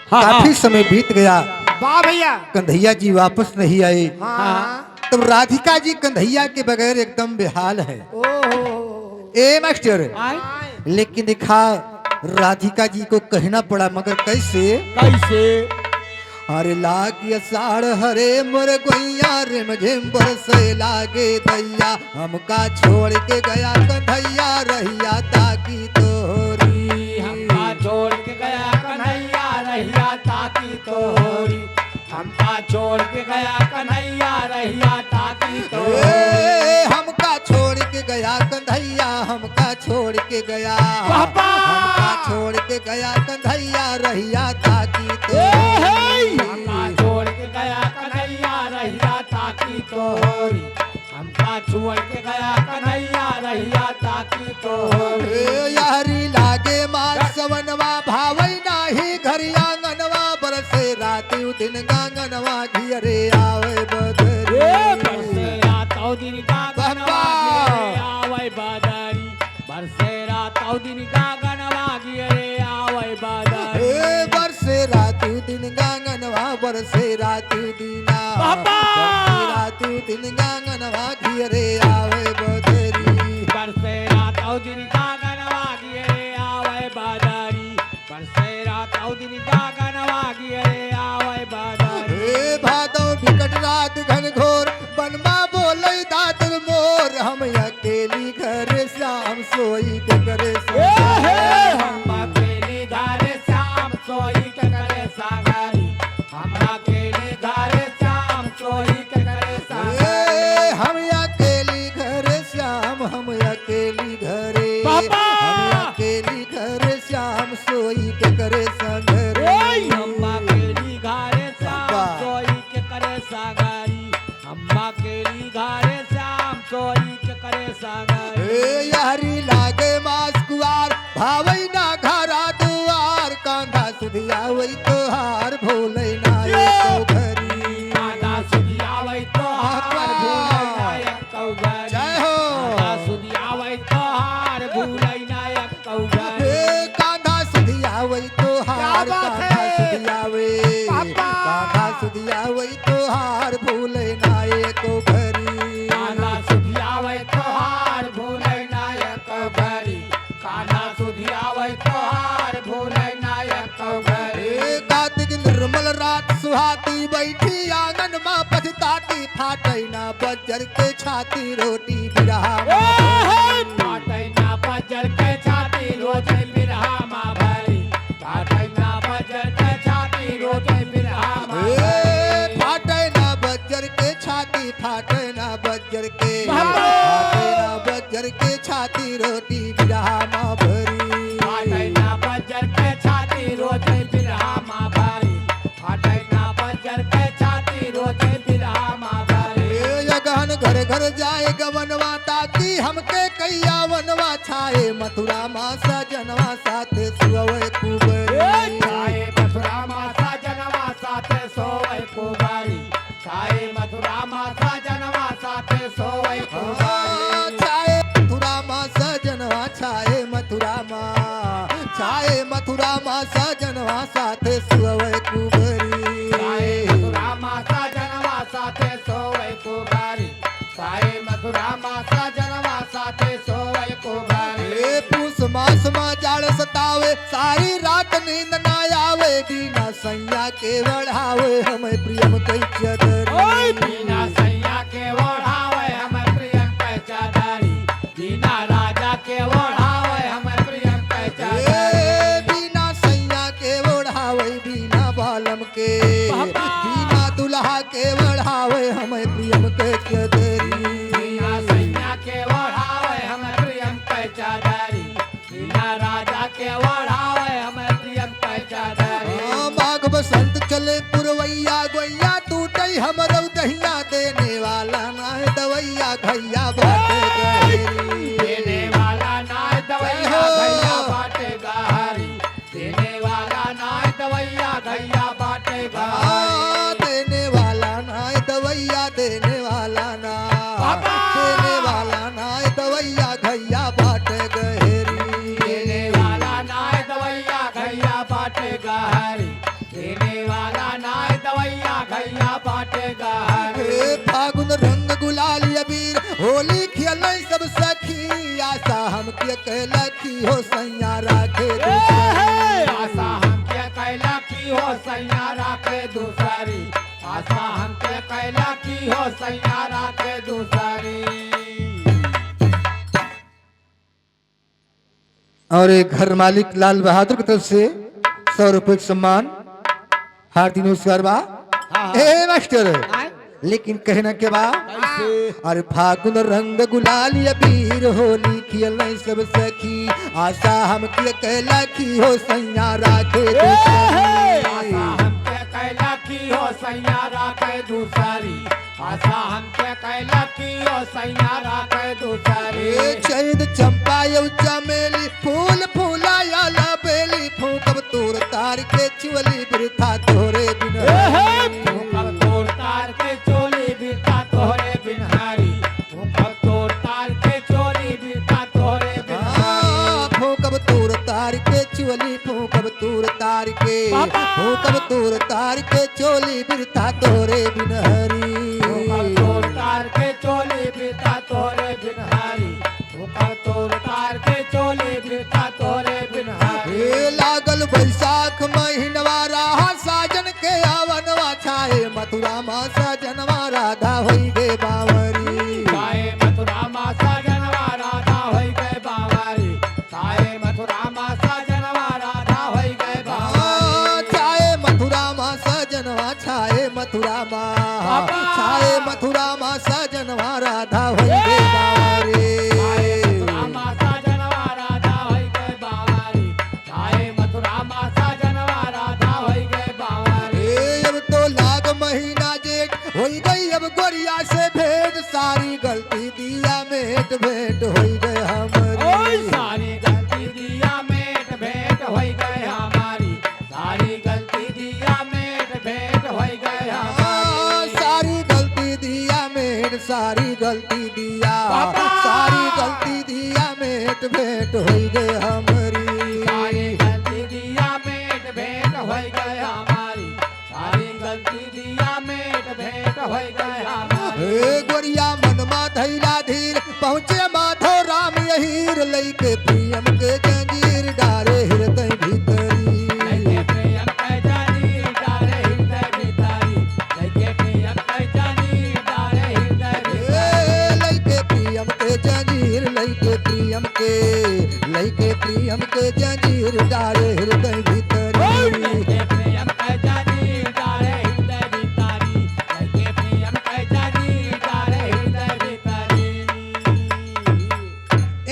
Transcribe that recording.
काफी समय बीत गया। वाह भैया। कंधैया जी वापस नहीं आए। हाँ। तब राधिका जी कंधैया के बगैर एकदम बेहाल है। ओहो। ए मास्टर, लेकिन देखा राधिका जी को कहना पड़ा, मगर कैसे? कैसे? अरे लागी साड़ हरे मोर गोइया, रिम झिम बरसे लागे दैया, हमका छोड़ के गया कंधैया रहिया ताकी तोरी। हमका छोड़ के गया कन्हैया रहिया ताकी तोरी। हमका छोड़ के गया कन्हैया रहिया ताकी तोरी। ए, हमका छोड़ के गया कंधैया, हमका छोड़ के गया, पापा! हमका छोड़ के गया कंधैया रहिया ताकी तोरी। हमका छोड़ के गया कन्हैया रहिया ताकी तोरी। हमका छोड़ के गया कन्हैया रहिया ताकी तोरी। ए, यारी लागे मार सवनवा भावै नाही घरी आंगनवा, बरसे राती दिन गांगनवा घियरे आवे बदरी। बरसे रात औ दिन गागनवा गिरे आवे बदरी। बरसे रात औ दिन गागनवा गिरे आवे बदरी। ए, बरसे राती दिन गांगनवा, बरसे राती दिना, बाबा! बरसे राती दिन गांगनवा घियरे आवे बदरी। बरसे रात औ दिन गागनवा गिरे आवे बदरी। बरसे रात औ दिन गागनवा गिरे आवे बदरी। हे भादव विकट रात घन घोर, बनमा बोले दादर मोर, हम अकेली घर श्याम सोई के करे हम अकेली घरे श्याम सोई के करे सागरी। हम अकेली घरे श्याम सोई के करे सागरी। हे, हम अकेली घर श्याम, हम अकेली घरे, पापा! हम अकेली घर श्याम सोई के करे संगरे। हम अकेली घरे श्याम बाबा। सोई के करे सागरी। हम अकेली घरे श्याम सोई के करे सागरी। हे यारी लागे मास कुआर, भावै ना घरा दुआर, कांधा सुधिया वही तोहार, भोले ना ये तो घरी। कांधा सुधियावै तोहार भूलै नायक कौघरी। जय हो। कांधा सुधियावै तोहार भूलै नायक कौघरी। हे कांधा सुधिया वही तोहार, क्या बात कांधा है? सुधिया वे, पापा! कांधा सुधिया वही तोहार, भूले ना ये तो घरी। कान्हा सुधियावै तोहार भूलै नायक कौघरी। कान्हा सुधियावै तोहार भूलै नायक कौघरी। हे कार्तिक निर्मल रात सुहाती, बैठी आंगन माँ पछताती, फाटै ना बजर के छाती, रोटी बिरहा फाटै ना बजर के छाती रोजे बिरहा मा भरी। फाटै ना बजर के छाती रोजे बिरहा मा हे भरी। फाटै ना बजर के छाती, फाटै ना बजर के, बाबा! फाटै ना बजर के छाती, रोटी बिरहा माँ भरी। फाटै ना बजर के छाती रोजे बिरहा मा भरी। फाटै ना बजर के छाती रोजे बिरहा मा भरी। हे अगहन घर घर जाए गवनवा, ताकी हमके कैया वनवा, छाए मथुरा माँ सजनवा साथे सुअवे कुबरी। छाए मथुरा मासा जनवा साथे सोवै कुबारी। छाए मथुरा मासा जनवा साथे सोवै कुबारी। छाए मथुरा माँ सजनवा, छाए मथुरा माँ, छाए मथुरा माँ सजनवा साथे सुअवे कुबरी। छाए मथुरा मासा जनवा साथे सोवै कुबारी। छाए मथुरा मासा जनवा साथे सोवै कुबारी। हे पूस मास माँ जाड़ सतावे, सारी रात नींद ना आवे, बिना सैया के बढ़ावे हमें प्रियम कई चदरी। बिना सैया के ओढ़ावे हमें प्रियम के चादरी। बिना राजा के ओढ़ावे हमें प्रियम के चादरी। ए, बिना सैया के ओढ़ावे, बिना बालम के, बाबा! बिना दुल्हा के ओढ़ावे हमें प्रियम के चदरी। बिना सैया के ओढ़ावे हमें प्रियम के चादरी। बिना राजा के ओढ़ावे हमें प्रियम के चादरी। हाँ, माघ बसंत चले पुरवैया, गोइया टूटे हमरो दहिया, देने वाला ना है दवैया, घैया बाटे गहरी। देने वाला नाय दवैया घैया बाटे गहरी। देने वाला नाय दवैया घैया बाटे गहरी। हाँ, देने वाला ना है दवैया, देने वाला ना, बाबा! देने वाला ना है दवैया, घैया बाटे गहरी। देने वाला नाय दवैया घैया बाटे गहरी। नहीं सब सखी, आशा हमके कहलखी हो सैया राखे ए दूसरी। हे, आशा हमके कैला की हो सैया राखे दूसरी। आशा हमके कैला की हो सैया राखे दूसरी। और एक घर मालिक लाल बहादुर की तरफ से 100 रुपए का सम्मान, हार्दिक नमस्कार बा। हाँ। ए मास्टर, आय। लेकिन कहना के बा, अरे फागुन रंग गुलाल अबीर होली खेल नहीं सब सखी, आशा हमके कहला की हो सैया राखे आशा दूसरी। हमके कैला की हो सैया राखे दूसरी। आशा हमके कैला की हो सैया राखे दूसरी। ए चैद चंपा यौ चमेली, फूल फूलाया लबेली, फूकब तोर तार के चुअली वृथा तोरे बिन। फूकब तोर तार के चोली बिरता तोहरे बिनहारी। फूकब तोर तार के चोली बिरता तोहरे बिनहारी। हाँ, फूकब तोर तार के चुअली, फूकब तोर तार के, फूकब तोर तार के चोली वृथा तोरे बिनहरी। फूकब तोर तार के चोली बिरता तोहरे बिनहारी। फूकब तोर तार के चोली बिरता तोहरे बिनहारी। हे लागल बैसाख महीनवा राहा साजन के आवनवा, छाए मथुरा मा साजनवा राधा होई गे बावरी। ताए मथुरा मा साजनवा राधा होई गए बावारी। ताए मथुरा मा साजनवा राधा होई गए हाँ, बावारी। छाए मथुरा मा साजनवा, छाए मथुरा मा, छाए मथुरा मा साजनवा राधा होई गे बावरी। ताए मथुरा मा साजनवा राधा होई गए बावारी। ताए मथुरा मा साजनवा राधा होई गए बावारी। ए अब तो लाग महीना जेठ होई गई अब गोरिया से भेंट, सारी गलती दिया मेट भेंट होई गए ओए हमारी। सारी गलती दिया मेट भेंट होई गए हमारी। सारी गलती दिया मेट भेंट होई गए हाँ, हमारी। सारी गलती दिया मेट, सारी गलती दिया, पापा! सारी गलती दिया मेट भेंट होई गए हमारी। सारी गलती दिया मेट भेंट होई गए हमारी। सारी गलती दिया मेट भेंट होई गए हमारी। हे गोरिया मनमा धैला धीर, पहुँचे माधो राम यहीर, लईके प्रियम के